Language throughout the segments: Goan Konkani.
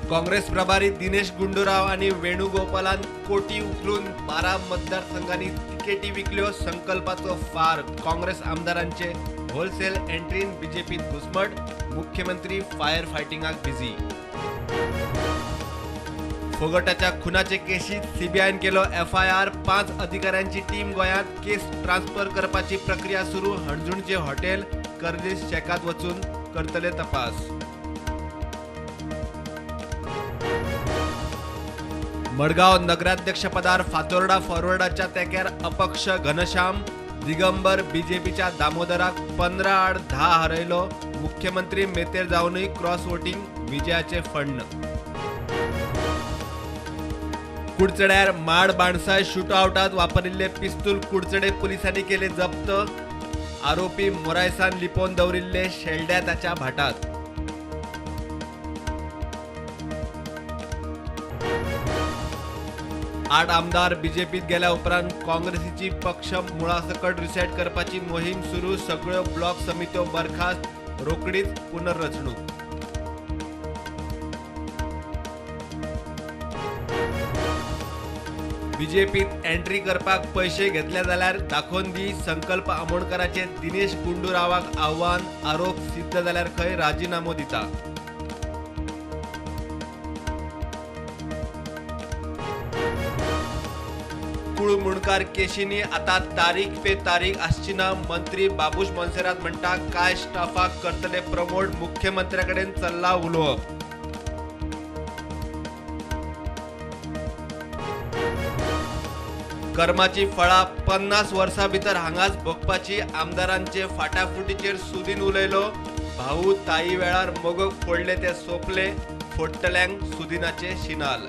काँग्रेस प्रभारी दिनेश गुंडूराव आनी वेणुगोपालान कोटी उखलून 12 मतदारसंघांनी तिकेटी विकल्यो. संकल्पाचो फार. काँग्रेस आमदारांचे होलसेल एंट्रीन बीजेपीत घुसमट. मुख्यमंत्री फायर फायटिंगाक बिझी. फोगटाच्या खुनाचे केशीत सीबीआयन केलो एफआयआर. 5 अधिकाऱ्यांची टीम गोंयांत. केस ट्रान्सफर करपाची प्रक्रिया सुरू. हणजूणचे हॉटेल कर्लीस शॅकात वचून करतले तपास. मडगांव नगराध्यक्षपदार फातोर्डा फॉरवर्डाच्या तेक्यार अपक्ष घनश्याम दिगंबर बीजेपीच्या दामोदराक 15-10 हरयलो. मुख्यमंत्री मेतेर जावनूय क्रॉस वोटिंग विजयाचे फण्ण. कुडचड्यार माड बाणसाय शूटआवटात वापरिल्ले पिस्तूल कुडचडे पुलिसांनी केले जप्त. आरोपी मोरायसान लिपोवन दवरिल्ले शेल्ड्या ताच्या भाटात. आठ आमदार बीजेपीत गेल्या उपरांत काँग्रेसीची पक्ष मुळासकट रिसेट करपाची मोहीम सुरू. सगळ्यो ब्लॉक समित्यो बरखास्त, रोखडीच पुनर्रचणूक. बीजेपीत एंट्री करपाक पैशे घेतले जाल्यार दाखोवन दी. संकल्प आमोणकराचे दिनेश गुंडूरावाक आव्हान. आरोप सिद्ध जाल्यार खंय राजिनामो दिता. कुळमुणकार केशींनी आता तारीख पे तारीख आसची ना. मंत्री बाबूश मोन्सेरात म्हणटा काय स्टाफाक करतले प्रमोट. मुख्यमंत्र्या कडेन चल्ला उलोवप. कर्माची फळां 50 वर्सां भितर हांगाच भोगपाची. आमदारांचे फाटाफुटीचेर सुदीन उलयलो. भाऊ ताई वेळार मोगक फोडले ते सोंपले. फोडटल्यांक सुदिनाचे शिनाल.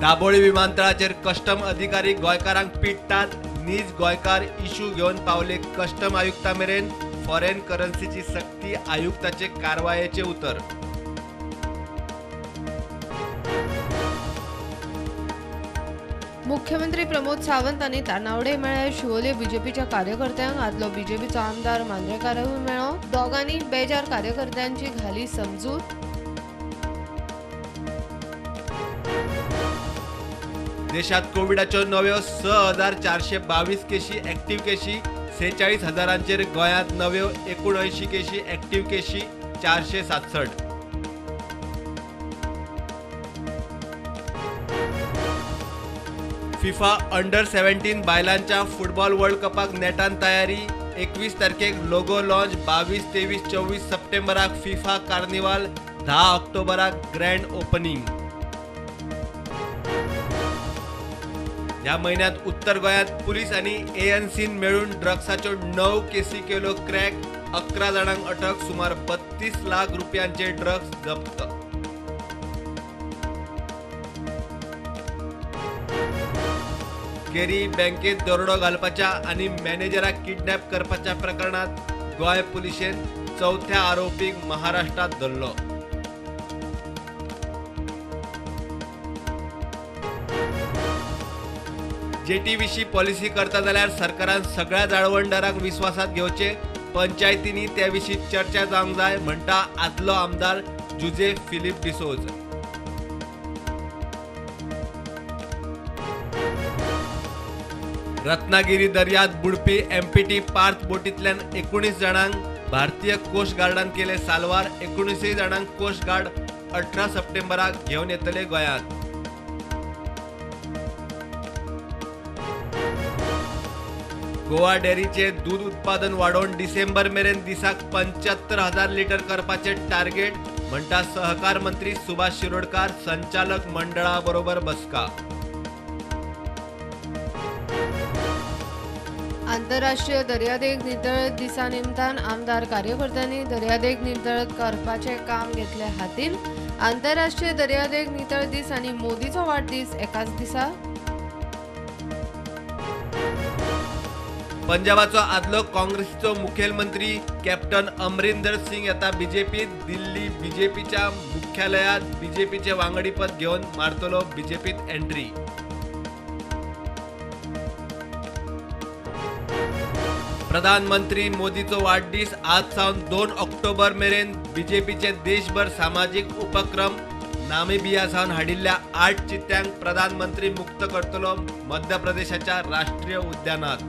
दाबोळी विमानतळाचेर कस्टम अधिकारी गोंयकारांक पिडटात. नीज गोंयकार इश्यू घेवन पावले कस्टम आयुक्ता मेरेन. फॉरेन करन्सीची सक्ती, आयुक्ताचे कारवायेचे उतर. मुख्यमंत्री प्रमोद सावंत आनी तानावडे मेळ्ळे. शिवोले बीजेपीच्या कार्यकर्त्यांक आदलो बीजेपीचो आमदार मांद्रेकारूय मेळ्ळो. दोगांनी बेजार कार्यकर्त्यांची घाली समजूत. देशात कोविडाच्यो नव्यो 6422 केशी ऍक्टिव्ह केशी. 46,000 गोंयांत नव्यो 79 केशी ऍक्टिव्ह केशी 467. फिफा अंडर 17 बायलांच्या फुटबॉल वर्ल्ड कपाक नेटान तयारी. 21 तारखेक लोगो लॉन्च. 22, 23, 24 सप्टेंबराक फिफा कार्निवाल. 10 ऑक्टोबराक ग्रँड ओपनिंग. ह्या म्हयन्यांत उत्तर गोंयांत पुलीस आनी एएनसीन मेळून ड्रग्साच्यो 9 केसी केल्यो क्रॅक. 11 जाणांक अटक. सुमार 32 लाख रुपयांचे ड्रग्स जप्त. केरी बँकेत दरोडो घालपाच्या आनी मॅनेजराक किडनॅप करपाच्या प्रकरणात गोंय पुलिशेन 4थ्या आरोपीक महाराष्ट्रात धरलो. जेटी विशीं पॉलिसी करता जाल्यार सरकारान सगळ्या जाळवणदारांक विस्वासात घेवचे. पंचायतींनी त्या विशीं चर्चा जावंक जाय म्हणटा आदलो आमदार जुजे फिलीप डिसोज. रत्नागिरी दर्यात बुडपी एमपीटी पार्थ बोटींतल्यान 19 जाणांक भारतीय कोस्ट गार्डान केले साल्वार. 19 जाणांक कोस्ट गार्ड 18 सप्टेंबराक घेवन येतले गोंयांत. गोवा डेअरीचे दूध उत्पादन वाडोवन डिसेंबर मेरेन दिसाक 75,000 लिटर करपाचे टार्गेट म्हणटा सहकार मंत्री सुभाष शिरोडकार. संचालक मंडळा बरोबर बसका. आंतरराष्ट्रीय दर्यादेग नितळ दिसा निमतान आमदार कार्यकर्त्यांनी दर्यादेग नितळ करपाचें काम घेतलें हातीन. आंतरराष्ट्रीय दर्यादेग नितळ दीस आनी मोदीचो वाडदीस एकाच दिसा. पंजाबाचो आदलो काँग्रेसीचो मुखेलमंत्री कॅप्टन अमरिंदर सिंग येता बीजेपीत. दिल्ली बीजेपीच्या मुख्यालयात बीजेपीचे वांगडीपद घेवन मारतलो बीजेपीत एंट्री. प्रधानमंत्री मोदीचो वाडदीस आज सावन 2 ऑक्टोबर मेरेन बीजेपीचे देशभर सामाजीक उपक्रम. नामिबिया सावन हाडिल्ल्या 8 चित्त्यांक प्रधानमंत्री मुक्त करतलो मध्य प्रदेशाच्या राष्ट्रीय उद्यानात.